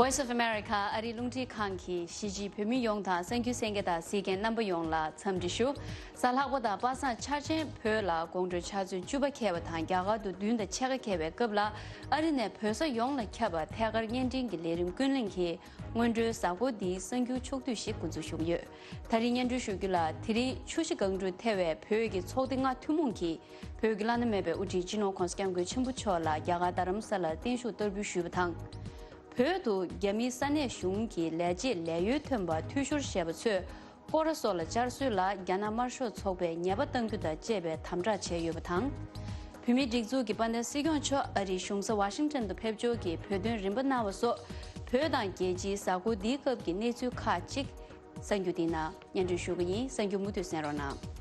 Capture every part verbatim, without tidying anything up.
Voice of America ཨ་རིའི་རླུང་འཕྲིན་ཁང་གིས་གཞིས་བྱེས་བོད་མི་ཡོངས་དང་གསར་འགྱུར་གསན་མཁན་དང་གཟིགས་མཁན་རྣམ་པ་ཡོངས་ལ་འཚམས་འདྲི་ཞུ། གཟའ་ལྷག་པ་དང་པ་སངས་འཆར་ཅན་བོད་ལ་དགོང་དྲོའི་ཆུ་ཚོད་བཅུ་པ་འཁེལ་བ་དང་རྒྱ་གར་དུ་བདུན་དང་ཕྱེད་ཀ་འཁེལ་བའི་སྐབས་ལ། ཨ་རི་ནས་བོད་ས་ཡོངས་ལ་ཁྱབ་པ་ཐད་ཀར་བརྙན་འཕྲིན་གྱི་ལས་རིམ་ཀུན་གླེང་གིས་སྔོན་འགྲོའི་གཟའ་འཁོར་འདིའི་གསར་འགྱུར་ཕྱོགས་བསྡུས་ཤིག་འགོ་འཛུགས་ཞུ་གི་ཡོད། ད་རིང་སྙན་སྒྲོན་ཞུ་རྒྱུ་ལ། དེ་རིང་ཆུ་བཞི་སྒང་དྲུག་ཐེ་བའི་བོད་ཀྱི་ཚོགས་སྡེ་ལྔ་ཐུན་མོང་གིས་བོད་ཀྱི་བླ་ན་མེད་པའི་དབུ་ཁྲིད་སྤྱི་ནོར་༧གོང་ས་༧སྐྱབས་མགོན་ཆེན་པོ་མཆོག་ལ་རྒྱ་གར་རྡ་རམ་ས་ལར་བརྟན་བཞུགས་བསྟར་འབུལ་ཞུས་པ་དང་། བོད་དུ་རྒྱ་མིའི་ས་གནས་གཞུང་གི་ལས་བྱེད་ལས་ཡོལ་ཐོན་པ་འཐུས་ཤོར་བྱས་པ་ཚོས་སྐོར་ར་སོགས་ལ་བཅར་སྲོལ་ལ་རྒྱ་ནག་དམར་ཤོག་ཚོགས་པས་ཉེས་པ་གཏང་རྒྱུ་དང་བཅས་པའི་དམ་དྲག་བྱས་ཡོད་པ་དང་། བོད་མིའི་སྒྲིག་འཛུགས་ཀྱི་དཔལ་ལྡན་སྲིད་སྐྱོང་མཆོག་ཨ་རིའི་གཞུང་ས་ཝ་ཤིང་ཊོན་དུ་ཕེབས་འབྱོར་གྱིས་བོད་དོན་རིམ་པ་གནང་བ་སོགས་བོད་དང་རྒྱལ་སྤྱིའི་གཟའ་འཁོར་འདིའི་སྐབས་ཀྱི་གནས་ཚུལ་ཁག་ཅིག་གསར་འགྱུར་འདིའི་ནང་སྙན་སྒྲོན་ཞུ་གི་ཡིན། གསར་འགྱུར་མུ་མཐུད་གསན་རོགས་གནང་།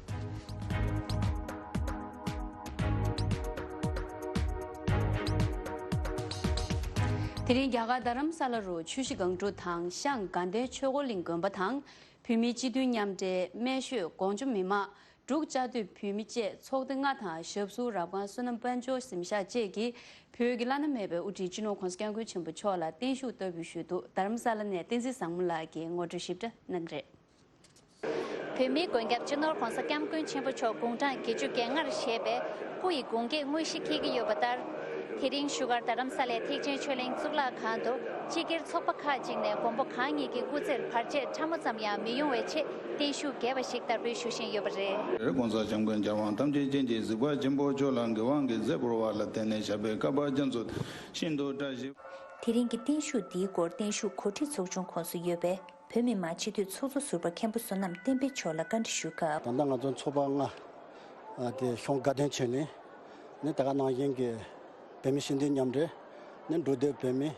དེ་རིང་རྒྱ་གར་རྡ་རམ་ས་ལ་རུ་ཆུ་བཞི་སྒང་དྲུག་དང་ཤང་དགའ་ལྡན་ཆོས་འཁོར་གླིང་དགོན་པ་དང་། བོད་མིའི་སྤྱི་མཐུན་མཉམ་འབྲེལ། སྨན་ཤོད་གོང་ཇོ་མི་མང་། འབྲུག་བཅའ་སྡོད་བོད་མི་བཅས་ཚོགས་སྡེ་ལྔ་དང་ཞབས་ཟུར་རབ་དཀར་བསོད་ནམས་དཔལ་འབྱོར་གཟིམ་ཤག་བཅས་ཀྱིས་བོད་ཀྱི་བླ་ན་མེད་པའི་དབུ་ཁྲིད་སྤྱི་ནོར་༧གོང་ས་༧སྐྱབས་མགོན་ཆེན་པོ་མཆོག་ལ་བརྟན་བཞུགས་བསྟར་འབུལ་ཞུས་འདུག་རྡ་རམ་ས་ལ་ནས་བསྟན་འཛིན་བཟང་མོ་ལགས་ཀྱིས་ངོ་སྤྲོད་ཞིབ་ཕྲ་གནང་གི་རེད། བོད་མིའི་མགོན་སྐྱབས་སྤྱི་ནོར་༧གོང་ས་༧སྐྱབས་མགོན་ཆེན་པོ་མཆོག་དགུང་གྲངས་བརྒྱད་ཅུ་གྱ་ལྔར་བཞེས་པའི་སྐུ་ཡི་དགུང་སྐེག་དངོས་གཞི་འཁེལ་གྱི་ཡོད་པ་ལྟར། དེ་རིང་བཞུགས་སྒར་རྡ་རམ་ས་ལའི་ཐེག་ཆེན་ཆོས་གླིང་གཙུག་ལག་ཁང་དུ་སྤྱི་སྒེར་ཚོགས་པ་ཁག་ཅིག་ནས་མགོན་པོ་གང་ཉིད་ཀྱི་སྐུ་ཚེར་བར་ཆད་ཕྲ་མོ་ཙམ་ཡང་མི་ཡོང་བའི་ཆེད་བརྟན་བཞུགས་རྒྱས་པ་ཞིག་བསྟར་འབུལ་ཞུ་བཞིན་ཡོད་པ་རེད། ༸གོང་ས་༸སྐྱབས་མགོན་རྒྱལ་དབང་ཐམས་ཅད་མཁྱེན་ཅིང་གཟིགས་པ་ཆེན་པོ་མཆོག་ལ་འགོད་དབང་གི་མཛད་སྒོར་བ་ལ་བརྟེན་ནས་བཞག་པའི་བསྐལ་པ་རྒྱ་མཚོ་ཤིན་ཏུ་བཀྲ་ཤིས། དེ་རིང་གི་བརྟན་བཞུགས་འདིའི་སྐོར་བརྟན་བཞུགས་གོ་སྒྲིག་ཚོགས་ཆུང་ཁོངས་སུ་ཡོད་པའི་བོད་མི་མང་སྤྱི་འཐུས་ཚོགས་གཙོ་ཟུར་པ་མཁན་པོ་བསོད་ནམས་བསྟན་འཕེལ་མཆོག་ལ་བཀའ་འདྲི་ཞུ་སྐབས། ད་ལྟ་ང་ཚོ་ཚོགས་པ་ལྔ་དེ་ཤང་དགའ་ལྡན་ཆོས་གླིང་ནས་ད་ག་ནང་བཞིན་གྱི་བོད་མི་སྤྱི་འཐུས་མཉམ་འབྲེལ་ནས་འབྲུག་སྡོད་བོད་མི་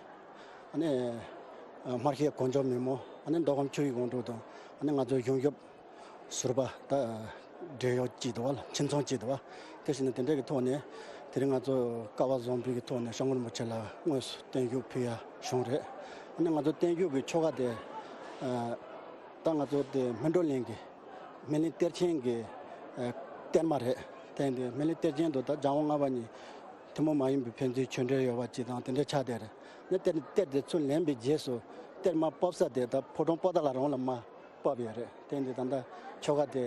ནས་སྨར་ཤད་གོང་ཇོ་མི་མང་ནས་མདོ་ཁམས་ཆུ་བཞི་སྒང་དྲུག་དང་ནས་ང་ཚོ་གཞུང་ཞབས་ཟུར་པ་ད་འབྲེལ་ཡོད་ཅིག་འདུག་བ་ལ་ཁྱིམ་ཚང་ཅིག་འདུག་བ། དེ་བཞིན་དེ་འདྲ་གི་ཐོག་ནས་དེ་རིང་ང་ཚོ་སྐལ་བ་བཟང་པོའི་གི་ཐོག་ནས་སྐྱབས་མགོན་རིན་པོ་ཆེ་ལ་དངོས་སུ་བརྟན་བཞུགས་ཕུལ་ཡ་བྱུང་རེད། ཨ་ནི་ང་ཚོ་བརྟན་བཞུགས་ཀྱི་ཆོ་ག་དེ་ད་ང་ཚོ་དེ་སྨིན་གྲོལ་གླིང་གི་སྨིན་གླིང་གཏེར་ཆེན་གྱི་གཏེར་མ་རེད། དེ་ཡིན་དུས་སྨིན་གླིང་གཏེར་ཆེན་དུ་ད་སྦྱང་བ་ལྔ་པ་གཉིས་ཐུན་མོང་མ་ཡིན་པའི་ཕན་ཚུན་ཆོས་འབྲེལ་ཡོད་པ་ཅིག་དང་དེ་འདྲའི་ཆ་དེ་རེད། ནི་གཏེར་གཏེར་དེ་ཚུར་ལེན་པའི་རྗེས་སུ་གཏེར་མ་སྤོབས་ས་དེ་ད་ཕོ་བྲང་པོ་ཏཱ་ལ་རང་ལ་མ་སྤོབས་ཡོད་རེད། དེ་ཡིན་དུས་ད་ལྟ་ཆོ་ག་དེ་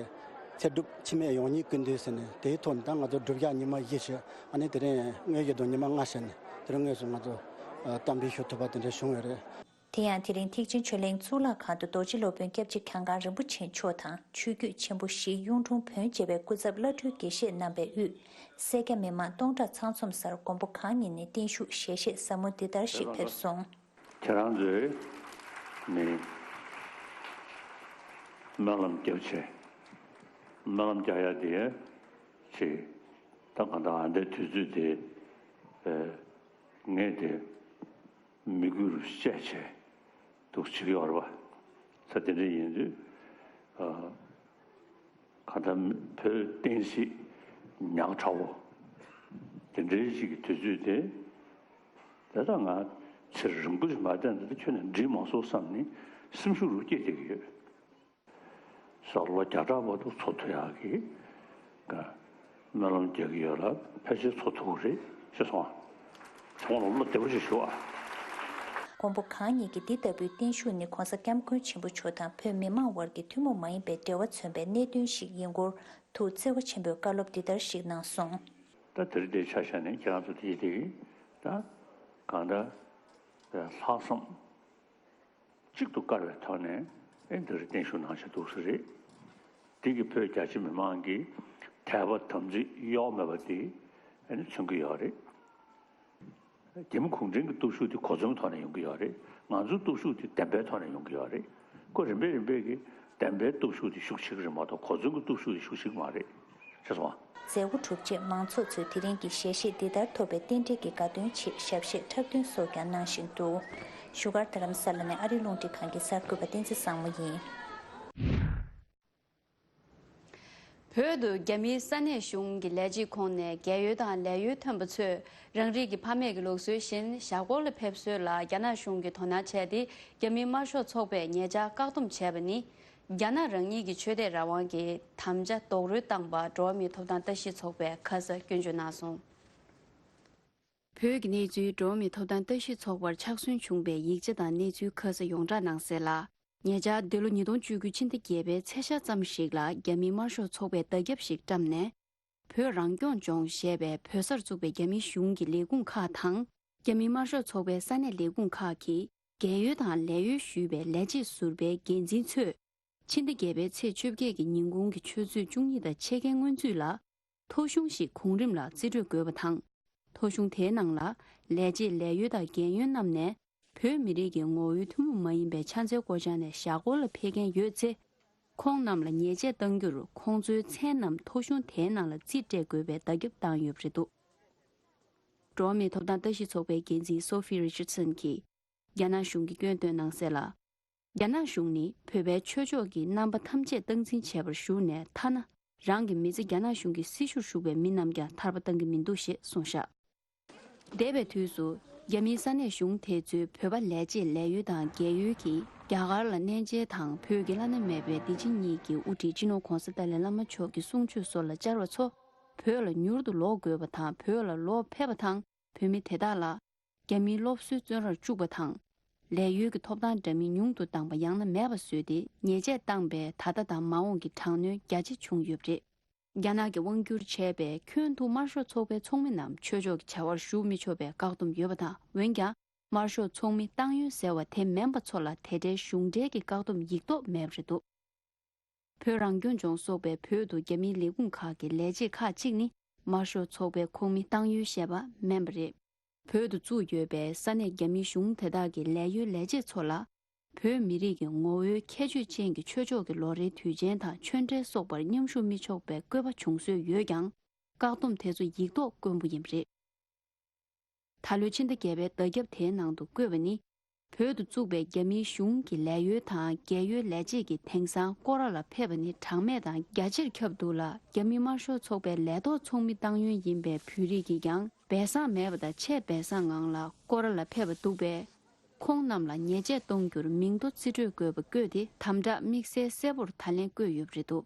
ཚེ་སྒྲུབ་འཆི་མེད་ཡོངས་སྙིང་ཀུན་འདུས་ཟེར་ནས་དེའི་ཐོག་ནས་ད་ང་ཚོ་སྒྲུབ་ཞག་ཉི་མ་བཞི་བྱས། ཨ་ནི་དེ་རིང་དངོས་ཡོད་དུ་ཉི་མ་ལྔ་བྱས་ནས་དེ་རིང་དངོས་སུ་ང་ཚོ་གཏམ་དཔེ་ཞུ་ཐུབ་པ་དེ་འདྲ་བྱུང་ཡོད་རེད། དེ་ཡང་དེ་རིང་ཐེག་ཆེན་ཆོས་གླིང་གཙུག་ལག་ཁང་དུ་རྡོ་རྗེ་སློབ་དཔོན་སྐྱབས་རྗེ་གྱང་ཁང་རིན་པོ་ཆེ་མཆོག་དང་ཆོས་བརྒྱུད་ཆེན་པོ་བཞི་གཡུང་དྲུང་བོན་བཅས་པའི་སྐུ་ཚབ་བླ་སྤྲུལ་དགེ་བཤེས་རྣམ་པས་དབུས་སེར་སྐྱ་མི་མང་སྟོང་ཕྲག་ཚང་འཛོམས་སར་མགོན་པོ་གང་ཉིད་ནས་བརྟན་བཞུགས་ཞལ་བཞེས་ཟབ་མོ་འདི་ལྟར་ཞིག་ཕེབས་སོང་། ཁྱེད་རང་ཚོས་ནི་སྨོན་ལམ་རྒྱབ་བྱས། སྨོན་ལམ་རྒྱག་ཡ་དེ་ཅིག་ད་གང་ལྟར་ཨ་འདའི་དུས་ཚོད་དེ་ངས་དེ་མི་དགོས་རུ་བཤད་བྱས་འདུག་བྱེད་ཀྱི་ཡོད་རེད་པ། ད་དེ་འདྲ་ཡིན་དུས་གང་ལྟར་བོད་བསྟན་སྲིད་ཉག་ཕྲ་བོ་དེ་འདྲའི་ཞིག་གི་དུས་ཚོད་དེ། དེ་ལྟར་ང་ཚེ་རིང་པོ་ཞིག་མ་བསྡད་ན་འདི་ཁྱོན་ནས་འགྲིག་མ་སོང་བསམ་ནས་སེམས་ཤུགས་རུ་སྐྱེས་བསྡད་ཀྱི་ཡོད། ས་ལོ་བརྒྱ་ཕྲག་བར་དུ་འཚོ་ཐུབ་ཡག་གི་སྨོན་ལམ་རྒྱག་གི་ཡོད་ལ་ཕལ་ཆེར་འཚོ་ཐུབ་ཀྱི་རེད་ཅེས་གསུངས་པ། ཚང་མ་ལ་བློ་བདེ་པོ་ཞིག་ཞུ་ཨ། མགོན་པོ་གང་ཉིད་ཀྱི་འདི་ལྟ་བུའི་བརྟན་བཞུགས་ནི་༧གོང་ས་༧སྐྱབས་མགོན་ཆེན་པོ་མཆོག་དང་བོད་མི་མང་དབར་གྱི་ཐུན་མོང་མ་ཡིན་པའི་འབྲེལ་བ་མཚོན་པའི་གནད་དོན་ཞིག་ཡིན་སྐོར་དུ་བརྩེ་བ་ཆེན་པོས་བཀའ་སློབ་འདི་ལྟར་ཞིག་གནང་སོང་། ད་དེ་རིང་འདིའི་ཆ་བཞག་ནས་ཁྱེད་རང་ཚོ་དེ་དེ་ད་གང་ལྟར་ལྷག་བསམ། གཅིག་ཏུ་བཀར་བའི་ཐོག་ནས་ཨེ་འདིར་བརྟན་བཞུགས་གནང་བཞིན་འདུག་ས་རེད། འདི་གིས་བོད་རྒྱ་ཆེ་མི་མང་གི་དད་པ་དམ་ཚིག་གཡོ་བ་མེད་པ་དེ་ཨེ་ནི་མཚོན་གྱི་ཡོད་རེད། རྒྱ་མི་གུང་ཁྲན་གྱི་སྟོབས་ཤུགས་དེ་གོ་མཚོན་གྱི་ཐོག་ནས་ཡོང་གི་ཡོད་རེད། ང་ཚོའི་སྟོབས་ཤུགས་དེ་བདེན་པའི་ཐོག་ནས་ཡོང་གི་ཡོད་རེད། ཁོ་རིམ་པས་རིམ་པས་ཀྱིས་བདེན་པའི་སྟོབས་ཤུགས་དེ་ཤུགས་ཆེ་གི་རེད་མ་གཏོགས་གོ་མཚོན་གྱི་སྟོབས་ཤུགས་དེ་ཤུགས་ཆེ་གི་མ་རེད། ཤེས་སོང་ཨ། མཛད་སྒོ་གྲུབ་རྗེས་མང་ཚོགས་ཚོས་དེ་རིང་གི་ཞལ་བཞེས་འདི་ལྟར་ཐོབ་པའི་རྟེན་འབྲེལ་གྱི་དགའ་སྟོན་ཆེད་ཞབས་གཞས་འཁྲབ་སྟོན་སོགས་ཀྱང་གནང་བཞིན་འདུག་བཞུགས་སྒར་རྡ་རམ་ས་ལ་ནས་ཨ་རིའི་རླུང་འཕྲིན་ཁང་གི་གསར་འགོད་པ་བསྟན་འཛིན་བཟང་མོ་ཡིན། བོད་དུ་རྒྱ་མིའི་ས་གནས་གཞུང་གི་ལས་བྱེད་ཁོངས་ནས་རྒས་ཡོལ་དང་ལས་ཡོལ་ཐོན་པ་ཚོས་རང་རིགས་ཀྱི་ཕ་མེས་ཀྱི་ལུགས་སྲོལ་བཞིན་ཞྭ་སྐོར་ལ་ཕེབས་སྲོལ་ལ་རྒྱ་ནག་གཞུང་གིས་དོ་སྣང་བྱས་ཏེ། རྒྱ་མིའི་དམར་ཤོག་ཚོགས་པས་ཉེ་ཆར་བཀག་སྡོམ་བྱས་པ་ནི། རྒྱ་ནག་རང་ཉིད་ཀྱི་ཆོས་དད་རང་དབང་གི་དམ་བཅའ་རྡོག་རོལ་བཏང་པར་འགྲོ་བ་མིའི་ཐོབ་ཐང་ལྟ་ཞིབ་ཚོགས་པས་ཁ་ས་སྐྱོན་བརྗོད་གནང་སོང་། བོད་ཀྱི་གནས་ཚུལ་འགྲོ་བ་མིའི་ཐོབ་ཐང་ལྟ་ཞིབ་ཚོགས་པར་ཕྱག་ཟུན་བྱུང་བའི་ཡིག་ཆ་དང་གནས་ཚུལ་ཁ་གསལ་ཡོངས་བསྒྲགས་གནང་གསལ་ལ། ཉེ་ཆར་འདི་ལོ་ཉིས་སྟོང་བཅུ་དགུ་ཕྱི་ཟླ་བརྒྱད་པའི་ཚེས་ཤར་ཙམ་ཞིག་ལ་རྒྱ་མིའི་དམར་ཤོག་ཚོགས་པས་བརྡ་ཁྱབ་ཞིག་བཀྲམ་ནས། བོད་རང་སྐྱོང་ལྗོངས་ཞེས་པའི་བོད་སར་བཙུགས་པའི་རྒྱ་མིའི་གཞུང་གི་ལས་ཁུངས་ཁག་དང་། རྒྱ་མིའི་དམར་ཤོག་ཚོགས་པའི་ས་གནས་ལས་ཁུངས་ཁག་གིས་རྒས་ཡོལ་དང་ལས་གཡོལ་ཞུས་པའི་ལས་བྱེད་ཟུར་པའི་འགན་འཛིན་ཚོས། ཕྱི་ཟླ་བརྒྱད་པའི་ཚེས་བཅོ་བརྒྱད་ཀྱི་ཉིན་གུང་གི་ཆུ་ཚོད་བཅུ་གཉིས་དང་ཕྱེད་ཀའི་སྔོན་ཚུད་ལ། ཐོ་གཞུང་ཞིག་གོང་རིམ་ལ་རྩིས་སྤྲོད་དགོས་པ་དང་། ཐོ་གཞུང་དེའི་ནང་ལ་ལས་བྱེད་ལས་གཡོལ་དང་རྒས་ཡོལ་རྣམས་ནས་བོད་མི་རིགས་ཀྱི་ངོ་བོའི་ཐུན་མོང་མ་ཡིན་པའི་ཕྱག་འཚལ་སྐོར་སྦྱངས་ནས་ཞྭ་སྒོར་ལ་ཕེབས་མཁན་ཡོད་ཚེ། ཁོང་རྣམས་ལ་ཉེས་ཆད་གཏང་རྒྱུར་ཁོང་ཚོའི་མཚན་རྣམས་ཐོ་གཞུང་དེའི་ནང་ལ་རྩིས་སྤྲད་དགོས་པའི་བརྡ་ཁྱབ་བཏང་ཡོད་པ་རེད་འདུག་འགྲོ་བ་མིའི་ཐོབ་ཐང་ལྟ་ཞིབ་ཚོགས་པའི་འགན་འཛིན་སོ་ཧྥི་རི་ཆར་སན་གྱིས། རྒྱ་ནག་གཞུང་གིས་སྐྱོན་བཏོན་གནང་གསལ་ལ། རྒྱ་ནག་གཞུང་ནི་བོད་པའི་ཆོས་ཕྱོགས་ཀྱི་རྣམ་པ་ཐམས་ཅད་སྟངས་འཛིན་བྱེད་པར་ཞུགས་ནས། ཐ་ན་རང་གི་མི་ཚེ་རྒྱ་ནག་གཞུང་གི་སྲི་ཞུར་ཞུགས་པའི་མི་རྣམས་ཀྱང་ཐར་པ་གཏང་གི་མི་འདུག་ཞེས་གསུངས་བཞག་འདས་པའི་དུས་སུ། རྒྱ་མིའི་ས་གནས་གཞུང་དེ་ཚོའི་བོད་པ་ལས་བྱེད་ལས་གཡོལ་དང་རྒས་ཡོལ་གྱིས་རྒྱ་གར་ལ་གནས་མཇལ་དང་། བོད་ཀྱི་བླ་ན་མེད་པའི་བདེ་ཆེན་གཉིས་ཀྱི་དབུ་ཁྲིད་སྤྱི་ནོར་༧གོང་ས་ཏཱ་ལའི་བླ་མ་མཆོག་གི་གསུང་ཆོས་སོགས་ལ་བཅར་བ་ཚོ་བོད་ལ་མྱུར་དུ་ལོག་དགོས་པ་དང་། བོད་ལ་ལོག་ཕེབས་པ་དང་། བོད་མི་དེ་དག་ལ་རྒྱ་མིའི་སློབ་གསོའི་བཙོན་རར་བཅུག་པ་དང་། ལས་གཡོལ་གྱི་ཐོབ་ཐང་འདྲ་མིན་ཉུང་དུ་བཏང་པ་ཡང་ན་མེད་པ་བཟོས་ཏེ། ཉེས་ཆད་བཏང་པས་ད་ལྟ་དང་མ་འོངས་ཀྱི་དྲག་གནོན་རྒྱ་ཆེ་བྱུང་ཡོད་པ་རེད། རྒྱ་ནག་གིས་དབང་བསྒྱུར་བྱས་པའི་ཁྱོན་དུ་དམར་ཤོག་ཚོགས་པའི་ཚོགས་མི་རྣམས་ཆོས་ཕྱོགས་ཀྱི་བྱ་བར་ཞུགས་མི་ཆོག་པའི་བཀག་སྡོམ་ཡོད་པ་དང་། འོན་ཀྱང་། དམར་ཤོག་ཚོགས་མི་བཏང་ཡོད་ཟེར་བ་དེ་མིན་པ་ཚོ་ལ་དེ་འདྲའི་གཞུང་འབྲེལ་གྱི་བཀག་སྡོམ་ཡིག་ཐོག་མེད་པ་རེད་འདུག་བོད་རང་སྐྱོང་ལྗོངས་སོགས་པའི་བོད་དུ་རྒྱ་མིའི་ལས་ཁུངས་ཁག་གི་ལས་བྱེད་ཁག་ཅིག་ནི་དམར་ཤོག་ཚོགས་པའི་ཁོངས་མི་བཏང་ཡོད་ཞེས་པ་མིན་པ་རེད། བོད་དུ་བཙུགས་ཡོད་པའི་ས་གནས་རྒྱ་མིའི་གཞུང་དེ་དག་གི་ལས་གཡོལ་ལས་བྱེད་ཚོ་ལ། བོད་མི་རིགས་ཀྱི་ངོ་བོའི་ཁྱད་ཆོས་ཅན་གྱི་ཆོས་ཕྱོགས་ཀྱི་ལོ་རེའི་དུས་ཆེན་དང་ཆོས་འབྲེལ་སོགས་པར་མཉམ་ཞུགས་མི་ཆོག་པའི་བཀོད་པ་བྱུང་སྲོལ་ཡོད་ཀྱང་། བཀག་སྡོམ་དེ་ཚོ་ཡིག་ཐོག་དཀོན་པོ་ཡིན་པ་རེད། ད་ལོའི་ཕྱི་ཟླ་བརྒྱད་པའི་བརྡ་ཁྱབ་དེའི་ནང་དུ་བཀོད་པ་ནི། བོད་དུ་བཙུགས་པའི་རྒྱ་མིའི་གཞུང་གི་ལས་གཡོལ་དང་རྒས་ཡོལ་ལས་བྱེད་ཀྱིས་དེང་སང་སྐོར་ར་ལ་ཕེབས་པ་ནི་གྲངས་མེད་དང་རྒྱ་ཆེར་ཁྱབ་འདུག་ལ། རྒྱ་མིའི་དམར་ཤོག་ཚོགས་པའི་ལས་ཐོག་ཚོགས་མི་བཏང་ཡོད་ཡིན་པའི་བོད་རིགས་ཀྱིས་ཀྱང་སྦས་གསང་མེད་པ་དང་ཆེས་སྦས་གསང་ངང་ལ་སྐོར་ར་ལ་ཕེབས་པ་འདུག་པས། ཁོང་རྣམས་ལ་ཉེས་ཆད་གཏོང་རྒྱུར་མིང་ཐོ་རྩིས་སྤྲོད་དགོས་པ་བཀོད་དེ་དམ་དྲག་དམིགས་བསལ་གསལ་པོར་ད་ལན་བཀོད་ཡོད་པ་རེད་འདུག་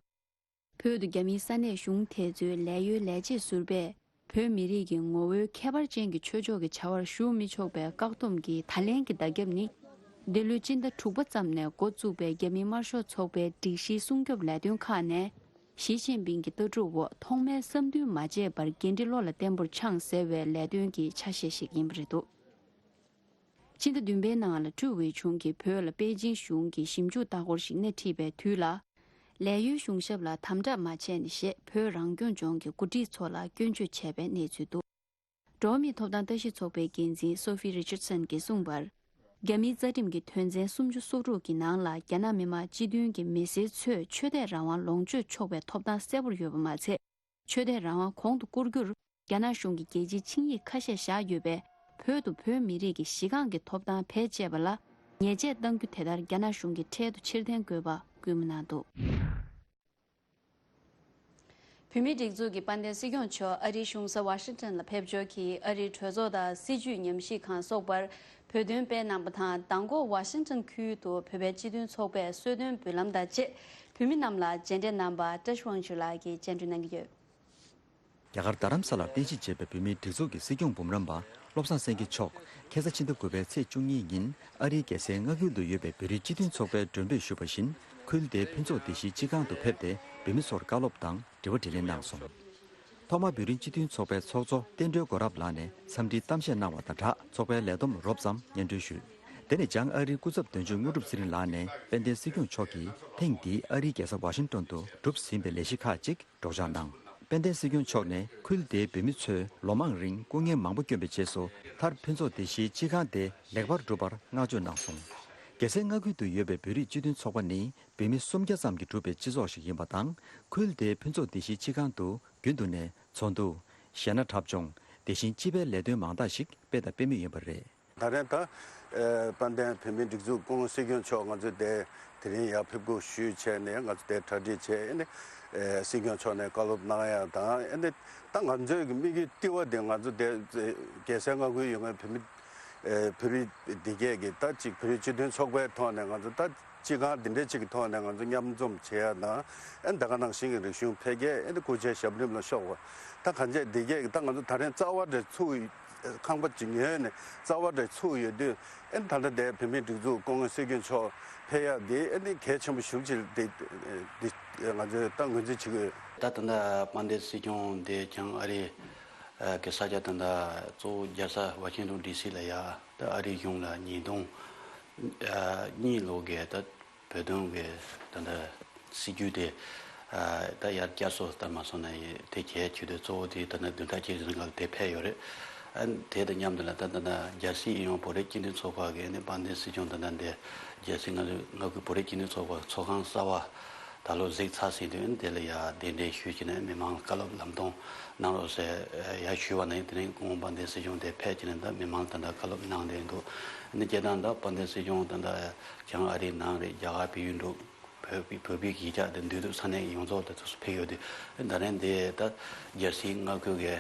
བོད་དུ་རྒྱ་མིའི་ས་གནས་གཞུང་དེ་ཚོའི་ལས་གཡོལ་ལས་བྱེད་ཟུར་པས། བོད་མི་རིགས་ཀྱི་ངོ་བོའི་ཁྱད་པར་ཅན་གྱི་ཆོས་ཕྱོགས་ཀྱི་བྱ་བར་ཞུགས་མི་ཆོག་པའི་བཀག་སྡོམ་གྱི་ད་ལན་གྱི་བརྡ་ཁྱབ་ནི། འདི་ལོའི་སྤྱི་ཟླ་དྲུག་པ་ཙམ་ནས་འགོ་བཙུགས་པའི་རྒྱ་མིའི་དམར་ཤོག་ཚོགས་པའི་སྒྲིག་གཞིའི་སྲུང་སྐྱོབ་ལས་དོན་ཁག་ནས། ཞི་ཅིན་ཕིང་གི་ལྟ་གྲུབ་འོག་ཐོག་མའི་བསམ་འདུན་མ་བརྗེད་པར་འགན་འཁྲི་བློ་ལ་བརྟན་པོར་འཆང་ཟེར་བའི་ལས་དོན་གྱི་ཆ་ཤས་ཤིག་ཡིན་པ་རེད་འདུག་ཕྱི་ཟླ་བདུན་པའི་ནང་ལ་ཀྲུའུ་ཝེ་ཆུང་གིས་བོད་ལ་པེ་ཅིང་གཞུང་གི་ཞིབ་འཇུག་ལྟ་སྐོར་ཞིག་སྣེ་ཁྲིད་པའི་དུས་ལ། ལས་གཡོལ་གཞུང་ཞབས་ལ་དམ་དྲག་མ་བྱས་ནས་ཞེས་བོད་རང་སྐྱོང་ལྗོངས་ཀྱི་འགོ་ཁྲིད་ཚོ་ལ་སྐྱོན་བརྗོད་བྱས་པའི་གནས་ཚུལ་འདུག་འགྲོ་བ་མིའི་ཐོབ་ཐང་ལྟ་ཞིབ་ཚོགས་པའི་འགན་འཛིན་སོ་ཧྥི་རི་ཆར་སན་གྱིས་གསུངས་པར། རྒྱ་མིའི་རྩ་ཁྲིམས་ཀྱི་དོན་ཚན་སུམ་ཅུ་སོ་དྲུག་གི་ནང་ལ་རྒྱ་ནག་མི་དམངས་སྤྱི་མཐུན་གྱི་མི་སེར་ཚོས་ཆོས་དད་རང་དབང་ལོངས་སྤྱོད་ཆོག་པའི་ཐོབ་ཐང་གསལ་པོར་ཡོད་པ་མ་ཚད། ཆོས་དད་རང་དབང་གོང་དུ་བཀུར་རྒྱུར། རྒྱ་ནག་གཞུང་གིས་རྒྱལ་སྤྱིའི་ཆིངས་ཡིག་ཁ་ཤས་བཞག་ཡོད་པས། བོད་དུ་བོད་མི་རིགས་ཀྱི་གཞི་རྐང་གི་ཐོབ་ཐང་བེད་སྤྱད་པ་ལ་ཉེས་ཆད་གཏང་རྒྱུ་དེ་ལྟར་རྒྱ་ནག་གཞུང་གིས་འཕྲལ་དུ་ཕྱིར་འཐེན་དགོས་པ་སྐུལ་མ་གནང་འདུག་བོད་མིའི་སྒྲིག་འཛུགས་ཀྱི་དཔལ་ལྡན་སྲིད་སྐྱོང་མཆོག་ཨ་རིའི་གཞུང་ས་ཝ་ཤིང་ཊོན་ལ་ཕེབས་འབྱོར་གྱིས། ཨ་རིའི་གྲོས་ཚོགས་དང་སྲིད་བྱུས་ཉམས་ཞིབ་ཁང་སོགས་པར་བོད་དོན་སྤེལ་གནང་པ་དང་། མདང་དགོང་ཝ་ཤིང་ཊོན་ཁུལ་དུ་བོད་པའི་སྤྱི་མཐུན་ཚོགས་པས་གསོལ་སྟོན་འབུལ་ལམ་དང་བཅས་བོད་མི་རྣམས་ལ་མཇལ་འཕྲད་གནང་བ་བཀྲ་ཤིས་དབང་ཕྱུག་ལགས་ཀྱིས་སྙན་སྒྲོན་གནང་གི་ཡོད། རྒྱ་གར་རྡ་རམ་ས་ལར་རྟེན་གཞི་བྱས་པའི་བོད་མིའི་སྒྲིག་འཛུགས་ཀྱི་སྲིད་སྐྱོང་འབུམ་རམས་པ་བློ་བཟང་སེང་གེ་མཆོག་ཁ་སང་ཕྱི་ཟླ་དགུ་པའི་ཚེས་བཅུ་གཉིས་ཉིན་ཨ་རིའི་རྒྱལ་སའི་མངའ་ཁུལ་དུ་ཡོད་པའི་བོད་རིགས་སྤྱི་མཐུན་ཚོགས་པའི་མགྲོན་འབོད་ཞུས་པ་བཞིན། ཁུལ་དེའི་ཕུན་ཚོགས་སྡེ་བཞིའི་སྤྱི་ཁང་དུ་ཕེབས་ཏེ། བོད་མི་ཚོར་བཀའ་སློབ་དང་དྲི་བ་དྲིས་ལན་གནང་སོང་། ཐོག་མར་བོད་རིགས་སྤྱི་མཐུན་ཚོགས་པའི་ཚོགས་གཙོ་བསྟན་སྒྲོལ་དགའ་རབ་ལགས་ནས་འཚམས་འདྲིའི་གཏམ་བཤད་གནང་བ་དང་སྦྲགས། ཚོགས་པའི་ལས་བསྡོམས་རོབ་ཙམ་སྙན་སྒྲོན་ཞུས། དེ་ནས་བྱང་ཨ་རིའི་སྐུ་ཚབ་དོན་གཅོད་དངོས་གྲུབ་ཚེ་རིང་ལགས་ནས། དཔལ་ལྡན་སྲིད་སྐྱོང་མཆོག་གིས་ཐེངས་འདིའི་ཨ་རིའི་རྒྱལ་ས་ཝ་ཤིང་ཊོན་དུ་གྲུབ་ཟིན་པའི་ལས་གཞི་ཁག་ཅིག་སྒྲོག་སྦྱང་གནང་། དཔལ་ལྡན་སྲིད་སྐྱོང་མཆོག་ནས་ཁུལ་དེའི་བོད་མི་ཚོས་ལོ་མང་རིང་སྐུ་ངལ་མང་པོ་བསྐྱོན་པའི་རྗེས་སུ། མཐར་ཕུན་ཚོགས་སྡེ་བཞིའི་སྤྱི་ཁང་དེ་ལེགས་པར་གྲུབ་པར་བསྔགས་བརྗོད་གནང་སོང་། རྒྱལ་སའི་མངའ་ཁུལ་དུ་ཡོད་པའི་བོད་རིགས་སྤྱི་མཐུན་ཚོགས་པ་ནི་བོད་མི་སུམ་བརྒྱ་ཙམ་གྱིས་གྲུབ་པའི་སྤྱི་ཚོགས་ཤིག་ཡིན་པ་དང་། ཁུལ་དེའི་ཕུན་ཚོགས་སྡེ་བཞིའི་སྤྱི་ཁང་དུ་རྒྱུན་དུ་ནས་ཚོགས་འདུ། གཞས་སྣ་འཁྲབ་སྦྱོང་། དེ་བཞིན་སྤྱི་པའི་ལས་དོན་མང་དག་ཞིག་སྤེལ་དང་སྤེལ་མུས་ཡིན་པ་རེད། ད་རེས་ད་ཨེ་དཔལ་ལྡན་བོད་མིའི་སྒྲིག་འཛུགས་སྐུ་ངོ་སྲིད་སྐྱོང་མཆོག་ང་ཚོ་དེ་དེ་རིང་ཡར་ཕེབས་སྒུག་ཞུས་བྱས་ནས། ང་ཚོ་དེ་གྲ་སྒྲིག་བྱས། ཨེ་ནི་ཨེ་སྲིད་སྐྱོང་མཆོག་ནས་བཀའ་སློབ་གནང་ཡ་དང་། ཨེ་ནི་ད་ང་ཚོའི་གི་དམིགས་ཡུལ་ལྟེ་བ་དེ་ང་ཚོ་དེ་རྒྱལ་སའི་མངའ་ཁུལ་ཡོད་མཁན་བོད་མི་ཨེ་བོད་རིགས་སྡེ་བརྒྱད་ཀྱི་ད་ཅིག་བོད་རིགས་སྤྱི་མཐུན་ཚོགས་པའི་ཐོག་ནས་ང་ཚོ་ད་སྤྱི་ཁང་འདི་འདྲའི་ཅིག་གི་ཐོག་ནས་ང་ཚོ་མཉམ་འཛོམས་བྱེད་ཡ་དང་། ཨེ་ད་ག་ནང་བཞིན་གྱི་རིག་གཞུང་འཕེལ་རྒྱས། ཨེ་ནི་སྐུ་ཕྱྭའི་ཞབས་རིམ་ལ་ཤོག་པ། ད་གང་ཅི་སྡེ་བརྒྱད་ཀྱི་ད་ང་ཚོ་ད་རེས་རྩ་བ་འདྲ་ཚུགས་ ཁང་པ་ཅིག་ཉོས་ནས་རྩ་བ་འདྲ་ཚུགས་ཡོད་དུས། ཨ་ནི་ད་ལྟ་དེ་བོད་མིའི་སྒྲིག་འཛུགས་སྐུ་ངོ་སྲིད་སྐྱོང་མཆོག་ཕེབས་ཡག་འདི་ཨ་ནི་གལ་ཆེན་པོ་ཞེ་པོ་ཅིག་དེ་འདི་ང་ཚོས་ད་ངོས་འཛིན་བྱེད་ཀྱི་ཡོད། ད་ད་ལྟ་དཔལ་ལྡན་སྲིད་སྐྱོང་དེ་བྱང་ཨ་རི་གི་ས་ཆ་ད་ལྟ་གཙོ་བོ་རྒྱལ་ས་ཝ་ཤིང་ཏོན་ཌི་སི་ལ་ཡ། ད་ཨ་རིའི་གཞུང་ལ་ཉིས་སྟོང་གཉིས་ལོ་གི་ད་བོད་དོན་གི་ད་ལྟ་སྲིད་ཇུས་དེ་ད་ཡར་བསྐྱར་གསོ་ལྟར་མ་སོང་ན་དེ་གལ་ཆེ་དུས་གཙོ་བོ་དེ་ད་ལྟ་བདུན་ཕྲག་གཅིག་རིང་ལ་དེ་ཕེབས་ཡོད་རེད། ཨ་དེ་དང་མཉམ་དུ་ལ་ད་ད་ལྟ་རྒྱལ་སྲིད་ཨིན་ཡོང་བོད་རིགས་སྤྱི་མཐུན་ཚོགས་པ་གི་ཨ་ནི་དཔལ་ལྡན་སྲིད་སྐྱོང་ད་ལྟ་འདི་རྒྱལ་སྲིད་མངའ་མངའ་ཁུལ་བོད་རིགས་སྤྱི་མཐུན་ཚོགས་པ་ཚོགས་ཁང་གསར་པ་ད་ལོ་གཟིགས་ཚར་ཟིན་དུས་ཨ་ནི་དེ་ལ་ཡ་གདན་འདྲེན་ཞུས་བྱས་ནས་མི་མང་ལ་བཀའ་སློབ་ལམ་སྟོན་གནང་རོགས་ཟེར་ཡ་ཞུས་པ་ནས་དེ་རིང་སྐུ་ངོ་དཔལ་ལྡན་སྲིད་སྐྱོང་དེ་ཕེབས་བྱས་ནས་ད་མི་མང་ལ་ད་ལྟ་བཀའ་སློབ་གནང་བསྡད་འདུག་ཨ་ནི་སྤྱིར་བཏང་ད་དཔལ་ལྡན་སྲིད་སྐྱོང་ད་ལྟ་བྱང་ཨ་རིའི་ནང་རེད། རྒྱ་གར་བལ་ཡུལ་འདྲ་བོད་པའི་བོད་པའི་གཞིས་ཆགས་དེ་འདུས་སྡོད་ས་གནས་ཡོངས་རྫོགས་དེ་ཚོ་ཕེབས་ཡོད་དུས། ད་རིང་དེ་ད་རྒྱལ་སྲིད་མངའ་ཁུལ་གྱི་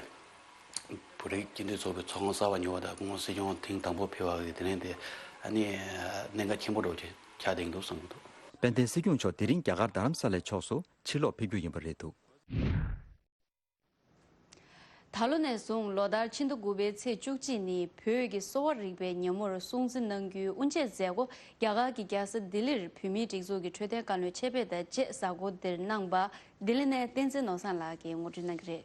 བོད་རིགས་སྤྱི་མཐུན་ཚོགས་པའི་ཚོགས་ཁང་གསར་པ་ཉོ་བ་དང་སྐུ་ངོ་སྲིད་སྐྱོང་ཐེངས་དང་པོ་ཕེབས་པ་གི་དེ་རིང་དེ་ཨ་ནི་གནད་འགག་ཆེན་པོ་འདྲ་བོ་ཅིག་ཆགས་བསྡད་འདུག་བསམ་གྱི་འདུག་དཔལ་ལྡན་སྲིད་སྐྱོང་མཆོག་དེ་རིང་རྒྱ་གར་རྡ་རམ་ས་ལའི་ཕྱོགས་སུ་ཕྱིར་ལོག་ཕེབས་རྒྱུ་ཡིན་པ་རེད་འདུག་ད་ལོ་ནས་བཟུང་ལོ་ལྟར་ཕྱི་ཟླ་དགུ་པའི་ཚེས་བཅུ་གཅིག་ནི་བོད་ཀྱི་གསོ་བ་རིག་པའི་ཉིན་མོར་སྲུང་བརྩི་གནང་རྒྱུའི་དབུ་འབྱེད་མཛད་སྒོ་རྒྱ་གར་གྱི་རྒྱལ་ས་ལྡི་ལིར་བོད་མིའི་སྒྲིག་འཛུགས་ཀྱི་འཕྲོད་བསྟེན་བཀའ་བློན་ཆེ་བྷེ་དང་བཅས་གཟའ་འཁོར་འདིར་གནང་པ། ལྡི་ལི་ནས་བསྟན་འཛིན་ནོར་བཟང་ལགས་ཀྱིས་ངོ་སྤྲོད་གནང་གི་རེད།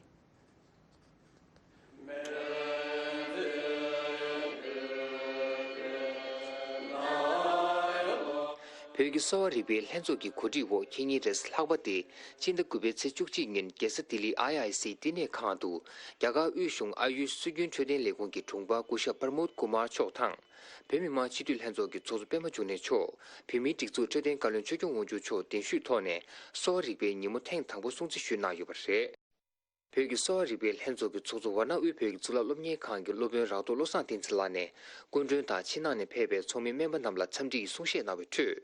བོད་ཀྱི་གསོ་བ་རིག་པའི་ལྷན་ཚོགས་ཀྱི་གོ་སྒྲིག་འོག་ཁེ་ཉིན་རེས་ལྷག་པ་སྟེ་ཕྱི་ཟླ་དགུ་པའི་ཚེས་བཅུ་གཅིག་ཉིན་རྒྱལ་ས་ལྡི་ལི་ཨའི་ཨའི་སིའི་བསྟི་གནས་ཁང་དུ་རྒྱ་གར་དབུས་གཞུང་ཨ་ཡུཤ་སྲོལ་རྒྱུན་འཕྲོད་བསྟེན་ལས་ཁུངས་ཀྱི་དྲུང་འཕར་སྐུ་ཞབས་པར་མོད་ཀུ་མར་མཆོག་དང་། བོད་མི་མང་སྤྱི་འཐུས་ལྷན་ཚོགས་ཀྱི་ཚོགས་གཙོ་པད་མ་འབྱུང་གནས་མཆོག་བོད་མིའི་སྒྲིག་འཛུགས་འཕྲོད་བསྟེན་བཀའ་བློན་ཆོས་སྐྱོང་དབང་ཕྱུག་མཆོག་གདན་ཞུས་ཐོག་ནས་གསོ་བ་རིག་པའི་ཉིན་མོ་ཐེངས་དང་པོ་སྲུང་བརྩི་ཞུས་གནང་ཡོད་པ་རེད། བོད་ཀྱི་གསོ་བ་རིག་པའི་ལྷན་ཚོགས་ཀྱི་ཚོགས་གཙོ་ཝཱ་ཎ་དབུས་བོད་ཀྱི་གཙུག་ལག་སློབ་གཉེར་ཁང་གི་སློབ་དཔོན་རག་ཐོག་བློ་བཟང་བསྟན་འཛིན་ལགས་ནས་སྐུ་མགྲོན་དང་ཕྱི་ནང་ནས་ཕེབས་པའི་ཚོགས་མི་སྨན་པ་རྣམས་ལ་འཚམས་འདྲི་ཡི་གསུང་བཤད་གནང་བའི་ཁྲོད།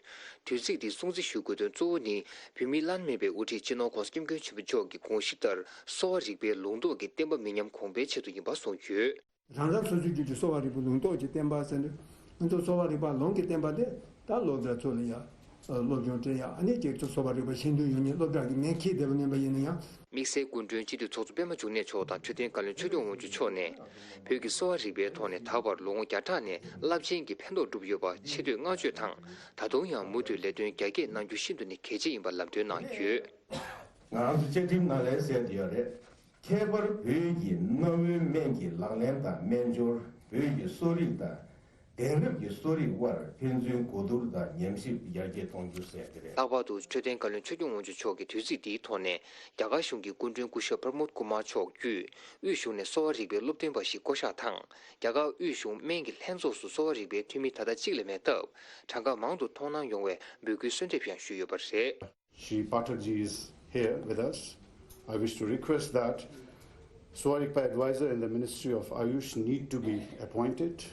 དུས་ཚིགས་འདི་སྲུང་བརྩི་ཞུ་དགོས་དོན་གཙོ་བོ་ནི་བོད་མིའི་བླ་ན་མེད་པའི་དབུ་ཁྲིད་སྤྱི་ནོར་༸གོང་ས་༸སྐྱབས་མགོན་ཆེན་པོ་མཆོག་གི་དགོངས་གཞི་ལྟར་གསོ་བ་རིག་པའི་ལུང་རྟོགས་ཀྱི་བསྟན་པ་མི་ཉམས་གོང་འཕེལ་ཆེད་དུ་ཡིན་པ་གསུངས་ཡོད། རང་རང་སོ་སོའི་རྒྱུད་ཀྱི་གསོ་བ་རིག་པའི་ལུང་རྟོགས་ཀྱི་བསྟན་པ་ཟེར་ནས། ང་ཚོ་གསོ་བ་རིག་པ་ལུང་གི་བསྟན་པ་དེ་ད་སློབ་གྲྭ་ཚོ་ལ་ཡ་སློབ་སྦྱོང་སྤྲད་ཡ། ཨ་ནི་ཁྱེད་ཚོ་གསོ་བ་རིག་པ་ཤེས་འདོད་ཡོད་མཁན་སློབ་གྲྭ་གི་མིང་ཁྱེར་བསྡད་པ་ཉན་པ་ཡིན་ན་ཡང་། དམིགས་བསལ་སྐུ་མགྲོན་སྤྱི་འཐུས་ཚོགས་གཙོ་པད་མ་འབྱུང་གནས་མཆོག་དང་འཕྲོད་བསྟེན་བཀའ་བློན་ཆོས་སྐྱོང་དབང་ཕྱུག་མཆོག་ནས་བོད་ཀྱི་གསོ་བ་རིག་པའི་ཐོག་ནས་ད་བར་ལོ་ངོ་བརྒྱ་ཕྲག་ནས་རླབས་ཆེན་གྱི་ཕན་ཐོགས་བསྒྲུབས་ཡོད་པ་ཆེ་བསྟོད་བསྔགས་བརྗོད་དང་། ད་དུང་ཡང་མུ་མཐུད་ལས་དོན་རྒྱ་སྐྱེད་གནང་རྒྱུ་ཤིན་ཏུ་ནས་གལ་ཆེ་ཡིན་པ་ལམ་སྟོན་གནང་ཡོད། ང་རང་ཚོ་བཅའ་ཁྲིམས་ནང་ལ་གསལ་བསྡད་ཡོད་རེད། ཁྱད་པར་བོད་ཀྱི་གནའ་བོའི་སྨན་གྱི་ལག་ལེན་དང་སྨན་སྦྱོར། བོད་ཀྱི་གསོ་རིག་དང་གདན་རབས་ཀྱི་གསོ་རིག་དབར་ཕན་ཚུན་གོ་བསྡུར་དང་ཉམས་ཞིབ་ཡར་རྒྱས་གཏོང་རྒྱུ་ཟེར་གྱི་རེད། ལྷག་པར་དུ་འཕྲོད་བསྟེན་བཀའ་བློན་ཆོས་སྐྱོང་དབང་ཕྱུག་མཆོག་གིས་དུས་ཚིགས་འདིའི་ཐོག་ནས་རྒྱ་གར་གཞུང་གི་སྐུ་མགྲོན་སྐུ་ཞབས་པར་མོད་ཀུ་མར་མཆོག་བརྒྱུད་དབུས་གཞུང་ནས་གསོ་བ་རིག་པའི་སློབ་སྟོན་པ་ཞིག་བསྐོ་གཞག་དང་། རྒྱ་གར་དབུས་གཞུང་སྨན་གྱི་ལྷན་ཚོགས་སུ་གསོ་བ་རིག་པའི་འཐུས་མི་ད་ལྟ་གཅིག་ལས་མེད་སྟབས། གྲངས་ཀ་མང་དུ་མཐོང་སྣང་ཡོང་བའི་འབོད་སྐུལ་གསོལ་འདེབས་ཡང་ཞུས་ཡོད་པ་རེད། Shri Pathakji is here with us. I wish to request that Swarikpa advisor in the Ministry of Ayush need to be appointed.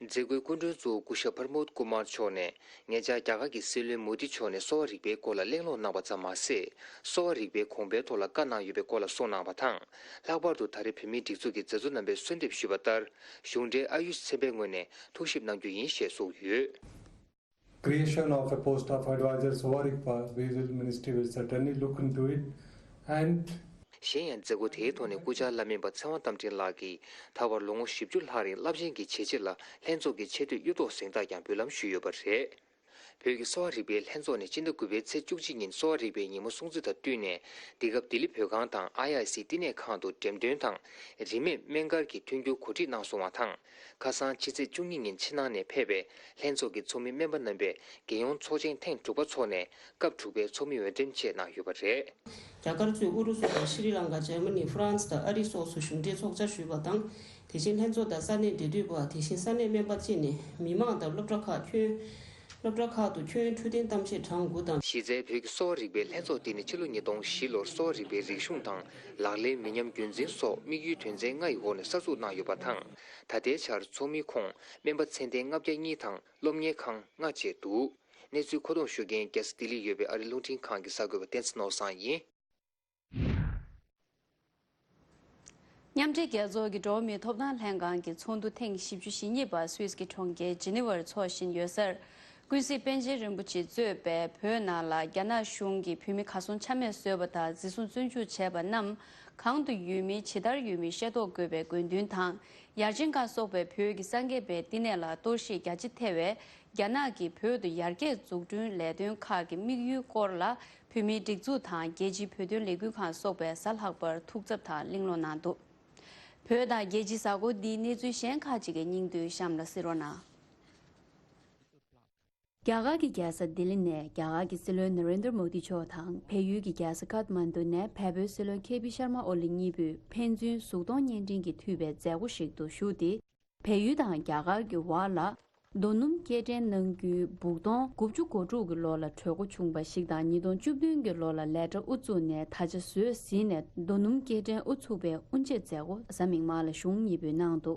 མཛད་སྒོའི་སྐུ་མགྲོན་གཙོ་བོ་སྐུ་ཞབས་པར་མོད་ཀུ་མར་མཆོག་ནས་ཉེ་ཆར་རྒྱ་གར་གྱི་སྲིད་བློན་མོ་དི་མཆོག་ནས་གསོ་བ་རིག་པའི་སྐོར་ལ་གླེང་སློང་གནང་བ་ཙམ་མ་ཟད། གསོ་བ་རིག་པའི་གོང་འཕེལ་ཐོག་ལ་བཀའ་གནང་ཡོད་པའི་སྐོར་ལ་གསུངས་གནང་བ་དང་། ལྷག་པར་དུ་ད་རེས་བོད་མིའི་སྒྲིག་འཛུགས་ཀྱི་མཛད་གཙོ་རྣམ་པས་གསོལ་འདེབས་ཞུས་པ་ལྟར། གཞུང་འབྲེལ་ཨ་ཡུཤ་ཚན་པའི་ངོས་ནས་ཐུགས་ཞིབ་གནང་རྒྱུ་ཡིན་ཞེས་གསུངས་ཡོད། Creation of a post of advisor Sovarikpa, we will, ministry will certainly look into it, and གཞན་ཡང་མཛད་སྒོ་དེའི་ཐོག་ནས་སྐུ་བཅར་བླ་སྨན་པ་ཚེ་དབང་རྟ་མགྲིན་ལགས་ཀྱིས་ད་བར་ལོ་ངོ་བཞི་བཅུ་ལྷག་རིང་རླབས་ཆེན་གྱི་བྱས་རྗེས་ལ་ལྷན་ཚོགས་ཀྱི་ཆེ་བསྟོད་གཡུ་ཐོག་གཟེངས་རྟགས་ཀྱང་འབུལ་ལམ་ཞུས་ཡོད་པ་རེད། བོད་ཀྱི་གསོ་བ་རིག་པའི་ལྷན་ཚོགས་ནས་སྤྱི་ཟླ་དགུ་པའི་ཚེས་བཅུ་གཅིག་ཉིན་གསོ་བ་རིག་པའི་ཉིན་མོ་སྲུང་བརྩི་དང་བསྟུན་ནས། འདི་སྐབས་ལྡི་ལི་བོད་ཁང་དང་ཨའི་ཨའི་སི་བསྟི་གནས་ཁང་དུ་འགྲེམས་སྟོན་དང་རིན་མེད་སྨན་སྒར་གྱི་མཐུན་འགྱུར་གོ་སྒྲིག་གནང་སོང་བ་དང་། ཁ་སང་ཕྱི་ཚེས་བཅུ་གཉིས་ཉིན་ཕྱི་ནང་ནས་ཕེབས་པའི་ལྷན་ཚོགས་ཀྱི་ཚོགས་མི་སྨན་པ་རྣམ་པས་རྒྱལ་ཡོངས་ཚོགས་ཆེན་ཐེངས་དྲུག་པ་འཚོགས་ནས་སྐབས་དྲུག་པའི་ཚོགས་མི་འོས་འདེམས་བཅས་གནང་ཡོད་པ་རེད། རྒྱ་གར་གཙོས་ཨུ་རུ་སུ་དང་ཤྲི་ལང་ཀ། འཇར་མ་ནི། ཧྥ་རན་སི་དང་ཨ་རི་སོགས་སུ་གཞུང་འབྲེལ་ཚོགས་བཅར་ཞུས་པ་དང་། དེ་བཞིན་ལྷན་ཚོགས་དང་ས་གནས་འབྲེལ་མཐུད་པ། དེ་བཞིན་ས་གནས་སྨན་པ་བཅས་ནས་མི་མང་དང་སློབ་གྲྭ་ཁག་ཁྱོན། སློབ་གྲྭ་ཁག་ཏུ་ཁྱོན་འཕྲོད་བསྟེན་གཏམ་བཤད་གྲངས་དགུ་དང་། གཞི་རྩའི་བོད་ཀྱི་གསོ་བ་རིག་པའི་ལྷན་ཚོགས་དེ་ནི་ཕྱི་ལོ་ཉིས་སྟོང་བཞི་ལོར་གསོ་བ་རིག་པའི་རིག་གཞུང་དང་ལག་ལེན་མི་ཉམས་རྒྱུན་འཛིན་སོགས་དམིགས་ཡུལ་དོན་ཚན་ལྔ་ཡི་འོག་ནས་གསར་འཛུགས་གནང་ཡོད་པ་དང་། ད་ལྟའི་ཆར་ཚོགས་མིའི་ཁོངས་སྨན་པ་ཚད་ལྡན་ལྔ་བརྒྱ་གཉིས་དང་སློབ་གཉེར་ཁང་ལྔ་བཅས་འདུག་གནས་ཚུལ་མཁོ་གཏོང་ཞུ་མཁན་རྒྱལ་ས་ལྡི་ལིར་ཡོད་པའི་ཨ་རིའི་རླུང་འཕྲིན་ཁང་གི་གསར་འགོད་པ་བསྟན་འཛིན་ནོར་བཟང་ཡིན། མཉམ་འབྲེལ་རྒྱལ་ཚོགས་ཀྱི་འགྲོ་བ་མིའི་ཐོབ་ཐང་ལྷན་ཁང་གི་ཚོགས་འདུ་ཐེངས་བཞི་བཅུ་ཞེ་གཉིས་པ་སུད་སི་གི་གྲོང་ཁྱེར་ཇི་ནི་ཝར་འཚོགས་བཞིན་ཡོད་སར། ཀུན་གཟིགས་པཎ་ཆེན་རིན་པོ་ཆེས་གཙོས་པའི་བོད་ནང་ལ་རྒྱ་ནག་གཞུང་གིས་བོད་མི་གར་སོང་ཆ་མེད་བཟོས་པ་དང་འཛིན་བཟུང་བཙོན་འཇུག་བྱས་པ་རྣམས་གང་དུ་ཡོད་མིན་ཇི་ལྟར་ཡོད་མིན་ཤེས་རྟོགས་དགོས་པའི་དགོས་འདུན་དང་། ཡར་ཅིན་ཁ་སོགས་པའི་བོད་ཀྱི་གསར་འགོད་པའི་བསྟི་གནས་ལ་གཏོར་བཤིག་རྒྱ་ཆེ་ཐེབས་པས། རྒྱ་ནག་གིས་བོད་དུ་ཡར་རྒྱས་འཛུགས་སྐྲུན་ལས་དོན་ཁག་གི་དམིགས་ཡུལ་སྐོར་ལ་བོད་མིའི་སྒྲིག་འཛུགས་དང་རྒྱལ་སྤྱིའི་བོད་དོན་ལས་འགུལ་ཁང་སོགས་པས་གཟའ་ལྷག་པར་ཐུགས་འཚབ་དང་གླེང་སློང་གནང་འདུག་བོད་དང་རྒྱལ་སྤྱིའི་གཟའ་འཁོར་འདིའི་གནས་ཚུལ་གཞན་ཁག་ཅིག་གི་སྙིང་བསྡུས་གཤམ་ལ་གཟིགས་རོགས་གནང་། རྒྱ་གར་གྱི་རྒྱལ་ས་ལྡི་ལི་ནས་རྒྱ་གར་གྱི་སྲིད་བློན་ན་རེན་དྲ་མོ་དི་མཆོག་དང་བལ་ཡུལ་གྱི་རྒྱལ་ས་ཀཏ་མན་ཌུ་ནས་བལ་པོའི་སྲིད་བློན་ཁེ་པི་ཤར་མ་ཨོ་ལི་གཉིས་པོས་ཕན་ཚུན་གཟུགས་མཐོང་བརྙན་འཕྲིན་གྱིས་མཐུད་པའི་མཛད་སྒོ་ཞིག་ཏུ་ཞུགས་ཏེ། བལ་ཡུལ་དང་རྒྱ་གར་གྱི་བར་ལ་རྡོ་སྣུམ་སྐྱེལ་འདྲེན་གནང་རྒྱུའི་སྦུག་དོང་དགུ་བཅུ་གོ་དྲུག་གི་ལོ་ལ་གྲོས་འགོ་བྱུང་བ་ཞིག་དང་ཉིས་སྟོང་བཅུ་བདུན་གྱི་ལོ་ལ་ལས་གྲྭ་དབུ་བཙུགས་ནས་ད་ཆ་བཟོས་ཟིན་ནས་རྡོ་སྣུམ་སྐྱེལ་འདྲེན་དབུ་ཚུགས་པའི་དབུ་འབྱེད་མཛད་སྒོ་གཟའ་མིག་དམར་ལ་གཞུང་གཉིས་པོས་གནང་འདུག་